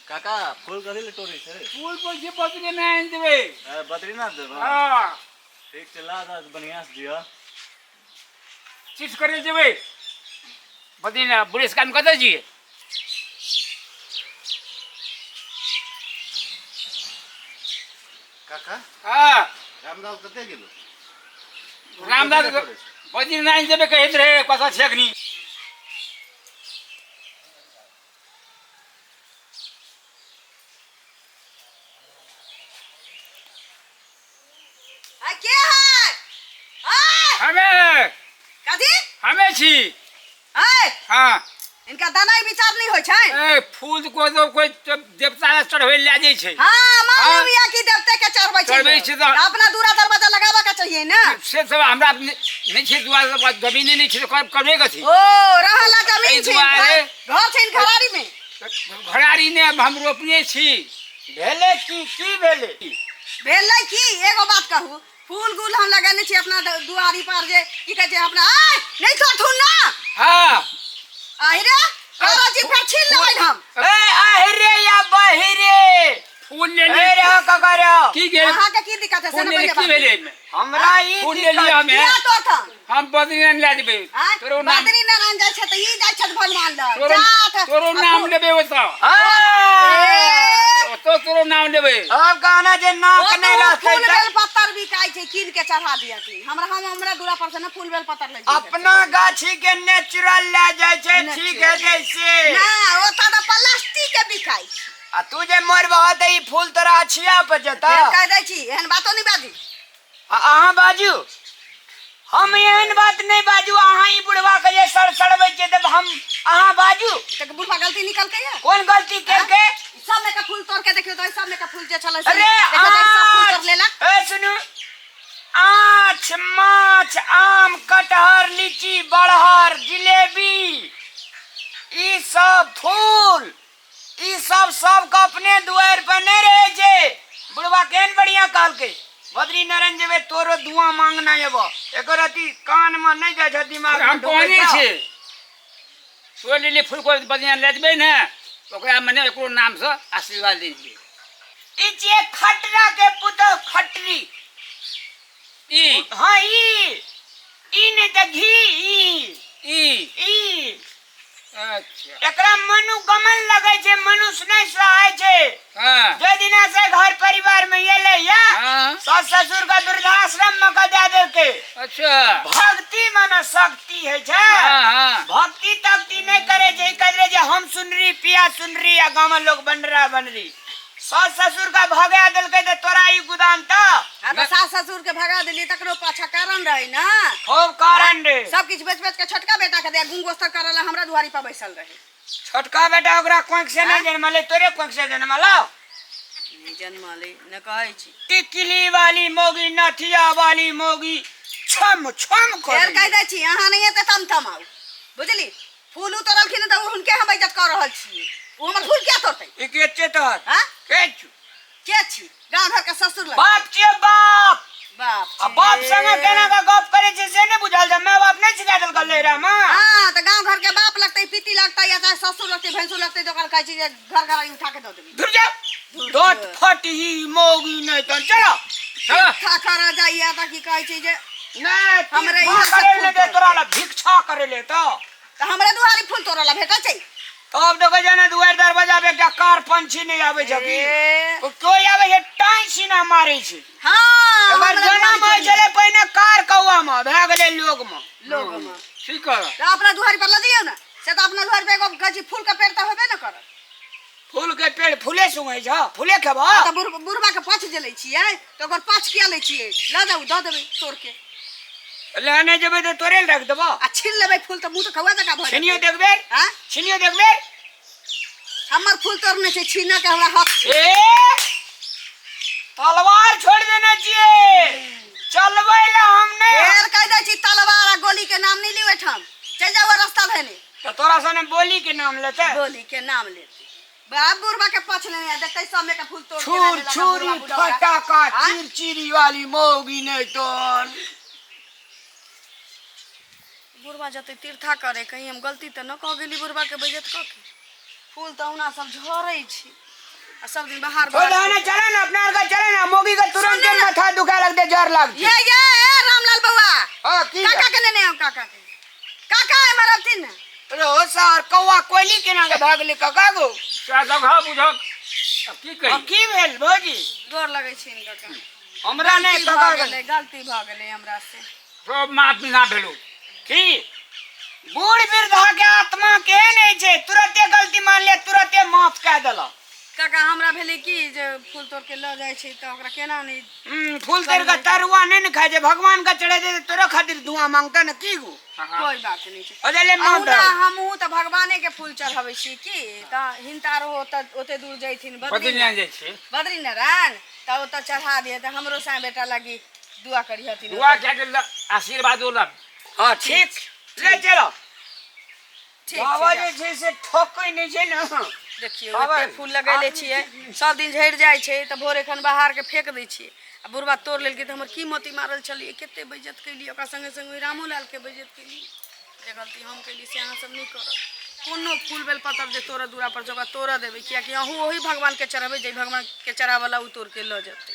काका फूल कथी ले तोड़ै छै? फूल पर जे बदले नहि आनि देबै। बद्रीनाथ देबै? हँ। ठीक छै, ला दऽ, बढ़िआँ से दिअ। चिप्स करे जेबै बद्रीनाथ, बुढ़ेस काम कतऽ छियै? काका। हँ। रामदास कतऽ गेलो? रामदास बद्रीनाथ आनि देबै कहैत रहै, कतऽ छै अखनी? आ के है? आय! हमे। कथी? हमे छी। आय! हाँ। इनका दानाई विचार नहीं होय छै। ए फूल को तो कोई देवता के चढ़बै ले जाइ छै। हाँ, मान हाँ। लिया कि देवते के चढ़बै छै। चढ़बै छै तऽ- अपना दूरा दरवाजा लगाबा के चाहिए ना। से सब हमरा नहीं छै, दुआर जमीने नहीं छै, तऽ करबे कथी? ओ रहला जमीन एहि छै, दुआरे- घर छै घरारी में। घरारी ने हम रोपने छी। भेलै की? की भेलै? भेलै की, एगो बात कहू, फूल गुल हम लगेने छी अपना दुआरी पर, जे की कहै छै अपना, आय नहीं तोड़थुन ना। हाँ। आहि रे करो जी, फेर छीन लेबै हम। ए अहिरे या बहिरे। फूल ले ए ली। रे ककरो की गेल? अहाँ के की दिक्कत है से फूल ने ले ली, पहिले की बात। भेलै एहिमे? हमरा ई फूल ले लिअ। दिक्कत हमे किया तोड़थन? हम बद्रीनाथ लए जेबै। आँय? तोरो नाम बद्री नारायण जाइ छै तऽ ई जाइ छथि भगवान लग। तोरो जात तोरो आ नाम फूल- लेबै ओतऽ। ए, ओतऽ तोरो नाम लेबै। अब कहना जे नाक ओ नहीं तऽ रहतै फूल तऽ बेल पत्तर बिकाइ छै, कीन के चढ़ा दियथिन। हमरा हम हमरा दूरा पर से ने फूल बेल पत्तर ले जइयै। अपना गाछी के नेचुरल ले जाइ छै, ठीक है जैसे ना, ओतऽ तऽ प्लास्टिक के बिकाइ छै। आ तू जे मरबह तऽ ई फूल तोरा अछिया पर जेतऽ। फेर कहि दै छी, एहन बातो नहि बाजी। आ अहाँ बाजू, हम एहन बात नहि बाजू। अहाँ ई बुढ़वा के जे सड़सड़बै छियै तऽ हम अहाँ बाजू। तऽ बुढ़वा गलती निकलकै या? कोन गलती केलकै? सब में के फूल तोड़ के देखियौ तऽ सब में के फूल जे छलै से अरे देखियौ तऽ सब फूल तोड़ लेलक। ए सुनू, आछ माछ आम कटहर लीची बड़हर जिलेबी ई सब फूल ई सब सबके अपने दुआरि पर नहि रहै छै। बुढ़वा केहन बढ़िया कहलकै, बद्री नारायण जेबै तोरो धुआं मांगना एबो, एकर अथी कान में नहि जाइ छै, दिमाग में हम ढुकै कहने छौ। छी तोड़ि लेलियै फूल को बढ़िआँ लए जेबै ने, ओकरा मने एकरो नामसँ आशीर्वाद लै छियै। ई छियै खटरा के पुतोह खटरी। ई? हाँ, ई ई नहि तऽ घी ई। ई? ई। अच्छा। एकरा मनुगमन लगै छै, मनुष्य नहि सहाय छै। हाँ। जे दिना से घर परिवार में एलै या हाँ। सास ससुर के वृद्धाश्रम में के दे देलकै। अच्छा। भक्ति माने शक्ति है छै। हाँ, हाँ। भक्ति तक्ति नहि करे छै, ई कहै रहै जे हम सुनरी पिया सुनरी आ गाँव में लोग बनरा बनरी। सास ससुर के भगा देलकै तऽ तोरा ई गुदान तऽ। हाँ, तऽ सास ससुर के भगा देलियै तकरो पाछा कारण रहै ना। खूब कारण रे। सब किछु बेच बेच के छोटका बेटा के दे गुंग गोस्तर करऽ ला हमरा दुआरी पर बैसल रहे। छोटका बेटा ओकरा कोख से नहि जनमलै, तोरे कोख से जनमलौ? नहि जनमलै ने कहै छी। टिकली वाली मौगी, नथिया वाली मौगी, छम छम फेर करै। कहि दै छी, अहाँ नहि एते तम तम आउ, बुझली? फूल उतरलखिन तऽ हुनके हम इज्जत कऽ रहल छियै, ओ हमर फूल किया तोड़तै? ई के छै तोहर? हाँ? के छु? के छी? गाँव घर के ससुर लग। बाप छियै बाप। बाप आ बाप संगे केना के गप करै छै से नहि बुझल छै? माय बाप नहि सिखा देलकै लैरा मे? हाँ, तऽ गाँव घर के बाप लगतै, पिती लगतै, या चाहे ससुर लगतै, भैंसुर लगतै, तऽ ओकरा कहै छी जे घर घर उठा के दऽ देबै। धुर जाओ, दत फटही मौगी नहि तऽ चलो। चलो। भिक्षा करऽ जाइया तऽ की कहै छै जे नहि हमरे हमरा इहाँ से करे फूल ले तोड़तै। तोरा ला भिक्षा करे ले तऽ। तऽ हमरे दुआरी फूल तोड़ऽ ला भेटै छै? तब देखै छै ने दुआरि दरवाजा पे एकटा कार पंछी नहि आबै छै की? ए। ओ कोइ आबै छै टाइ सीना मारै छै। हाँ, एकर हमरा जनम दुआरी होइ कोइ छलै पहिने कार कौआ मे, भए गेलै लोग मे। लोग मे। ठीक कर। तऽ अपना दुआरी पर लऽ जइयौ ने, से तऽ अपना दुआरी पर एगो गाछी फूल के पेड़ तऽ होबे ने करत। फूल के पेड़ फूले सुंघै छौ, फूले खेबह? हाँ, तऽ बुढ़बा के पाछ जे लै छियै तऽ ओकर पाछ किया लै छियै? लऽ जाउ, दऽ देबै तोड़ के। ले नहि जेबै तऽ तोरे लए राखि देबौ। आ छीन लेबै फूल तऽ मुँह तऽ कौआ जकाँ भऽ छिनियो जेतै। देखबे। आँय? छिनियो देखबे। हमर फूल तोड़ने छै, छीनऽ के हमरा हक छै। ए तलवार छोड़ि देने छियै चलबै लए हम नहि। फेर कहि दै छी, तलवार आ गोली के नाम नहि लिउ एहिठाम, चलि जाउ रास्ता धेने। तऽ तोरा सने बोली के नाम लेतै? बोली के नाम लेतै। बाप बुढ़बा के पछ लेने आ देखतै सब में के फूल तोड़ के छुर लाने लगा छुरी बुढ़बा बुढ़ौरा। फटाका आँय? चिरचिरी वाली मौगी नहि तोन। बुढ़बा जतै तीर्था करे, कहीं हम गलती तऽ न कऽ गेली बुढ़बा के बेइज्जत कऽ के? फूल तऽ ओहुना सब झरै छै आ सब दिन बाहर छोड़ दो ना, चलो ना अपना का, चलो ना। मोगी का तुरंत सुन ना। माथा दुखा लगते, जर लगते। ये ये ए रामलाल बउआ। हां, की काका के नेने आउ, काका के। काका एम्हर अबथिन ने। अरे हो सर, कौआ कोयली केना के भागले काका गो? सएह दबहा बुझक, आब की आ कही। की भेल भौजी? गोर लगै छियनि काका। हमरा नहि गलती भऽ काका गेलै, गलती भऽ गेलै हमरा से। सब माफ ना भेलो। की बूढ़ वृद्धा के आत्मा केहन होइ छै, तुरते गलती मान लिया, तुरते माफ कए देलक। काका, हमरा भेलै की जे फूल तोड़ के लऽ जाइ छै तऽ ओकरा केना नहि फूल तोड़ के तरुआ नहि ने खाइ छै, भगवान के चढ़े दे, तोरो खातिर धुआं मांगता ने की गो? कोई बात नहि छै। ओ ले माफ। अहुना हमहूँ तऽ भगवाने के फूल चढ़ाबै छी की तऽ हिनता रहो तऽ ओते दूर जैथिन बदली बद्री जाइ छै। बद्रीनारायण तऽ ओतऽ चढ़ा दिहे, तऽ हमरो साँय बेटा लागी दुआ करिहथिन। दुआ कए के आशीर्वादो लब। हाँ, ठीक, ले चलो। ठीक बाबा छै। जे छै से ठोकै नहि छै ने। देखियौ, बाबा, एते फूल लगेले छियै, सब दिन झड़ि जाइ छै तऽ भोर एखन बाहर के फेंक दै छियै आ बुढ़बा तोड़ लेलकै तऽ हमर की मोती मारल छलियै। कते बेइज्जत केलियै ओकरा संगे संगे ओहि रामो लाल के बेइज्जत केलियै। जे गलती हम केलियै से अहाँ सब नहि करब। कोनो फूल बेलपत्र जे तोड़ऽ दूरा पर से, ओकरा तोड़ऽ देबै, कियाकि अहूँ ओही भगवान के चढ़ेबै, जाहि भगवान के चढ़ावला ओ तोड़ के लऽ जेतै।